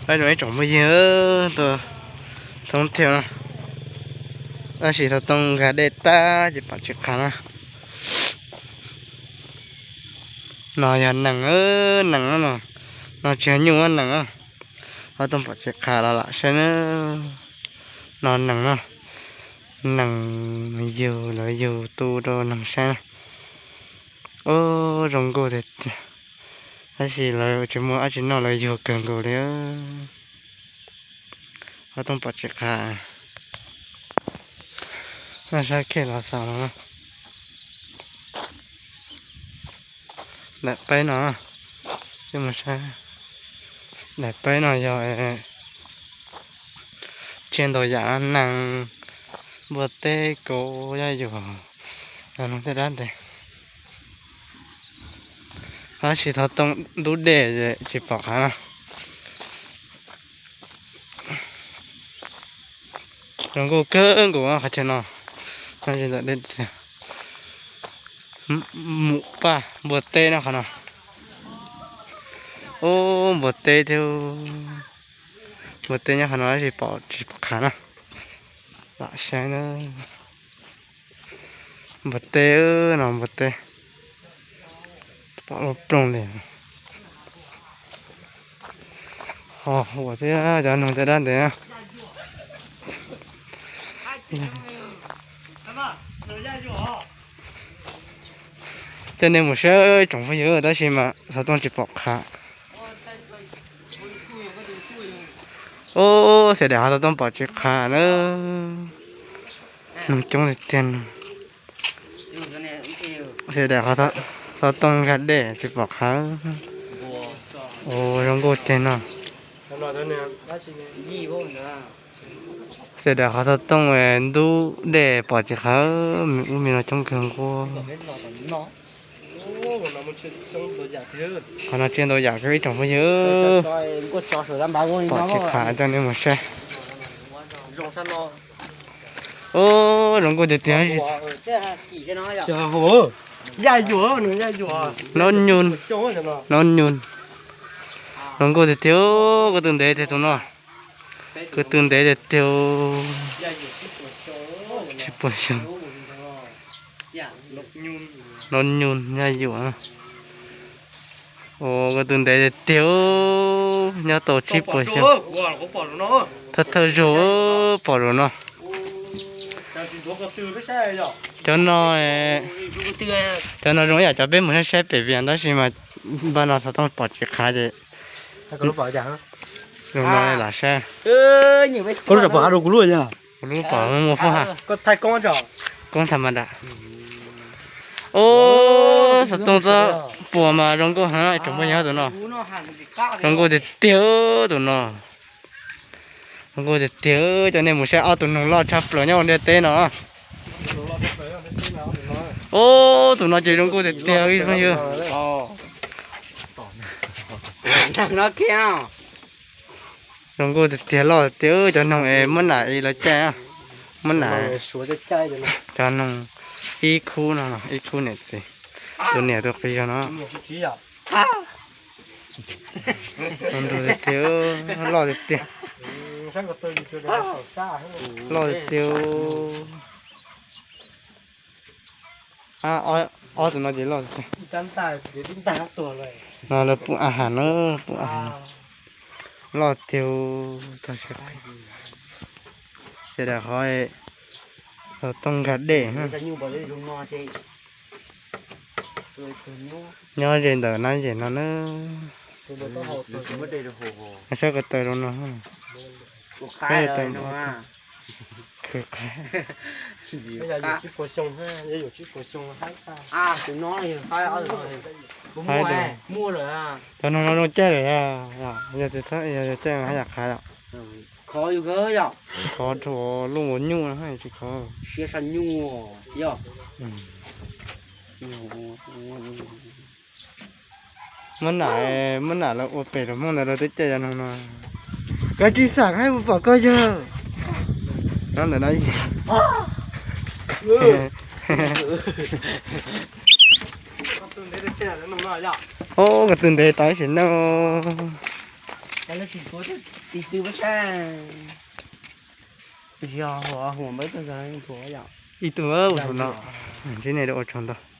Peb zoo ib tsoom phooj ywg, tus thoob thiab no, tab sis xov tooj nkag dej tag ces pom tsis qha na. No yog nees, nees no, no tsis yog nyuj, nees. Xov tooj pom tsis qha los lam saib na. No nees no, nees yug, lawv yug tu rau nees saib na. Ub, zoo nkauj tiag tiag. Tab sis lawv tsis muaj dab tsi noj, lawv yug kawg nkaus li. Xov tooj pom tsis qha. Saib khej los xaus no. Daim peb no, daim peb no yog tsiaj ntau yam, nees, npua teb, kauv, yaj yuam, tej dab ntev. Tab sis xov tooj ntub dej tsis pom qha na. Zoo nkauj kawg nkaus qhov chaw no. Ntawm dej, mus paj npua teb no qhov no. Ub, npua teb thiab. Npua teb nyob qhov no tab sis pom tsis pom qha na. Lam saib na. Npua teb no, npua teb. Pom lub plooj li. Ho huam thiab cov noog tej dab ntev. Coj nej mus saib tsoom phooj ywg, tab sis mas xov tooj tsis pom qha. Ub, xiam daim qhov xov tooj pom tsis qha na. Noog coob tiag tiag no. Xiam daim qhov xov tooj nkag dej tsis pom qha. Ua zoo nkauj tiag no. Xiam daim qhov xov tooj ntub dej pom tsis qha, ub, me no coob kawg nkaus. Qhov no tsiaj ntau yam kawg ib tsoom phooj ywg. Pom tsis qha coj nej mus saib. Ub, zoo nkauj tiag tiag. Nov nyuj, nov nyuj. Zoo nkauj tiag tiag, ko tw ntev tiag tus no. Ko tw ntev tiag tiag. Tsib puas xyoo. Nov nyuj, yaj yuam. Ua ko tw ntev tiag tiag, nyob tau tsib puas xyoo. Thawj thawj zaug pom zaum no. Cov no, cov no zoo ib yam cov peb mus saib saib pem Vias tab sis mas npaj no xov tooj pom tsis qha ces zoo no lam saib. Kuv lub pom muaj muaj foob ha. Koob tham ma da. Ub, xov tooj txob puas mas zoo nkauj heev ib tsoom phooj ywg, tus no zoo nkauj tiag tiag tus no. Zoo nkauj tiag tiag, coj nej mus saib ob tug noog loj tshaj plaws nyob ua ntiaj teb no. Ub, tus no ces zoo nkauj tiag tiag ib tsoom phooj ywg. Zoo nkauj tiag tiag, loj tiag tiag, cov noog es muab nam es lawv caij, muab nam. Cov noog ib khub no, ib khub niam txiv, tus niam tus txiv zog no. Zoo nkauj tiag tiag, loj tiag tiag. Loj tiag tiag. Ob tug no ces loj tiag. No lawv pub a has na, pub a has no. Loj tiag. Ces daim qhov xov tooj nkag dej. Nyob ze ntawm nab zem no na. Saib ko taw zoo no. Khwv qha. Haib, cov noog no zoo caij lawm, yog tias yog caij haj yam qha yom. Khov rau lub ua nyuj tsis khov. Muab nam, muab nam lawv ua pem rau Hmoob ntawd lawv twb caij cov noog no. Koj tsis xam haib mus pom koj yawg. Nyob ntawm no. Ub, ko tw ntev tau ib sim neej. Ib tug ua tsaug ntau.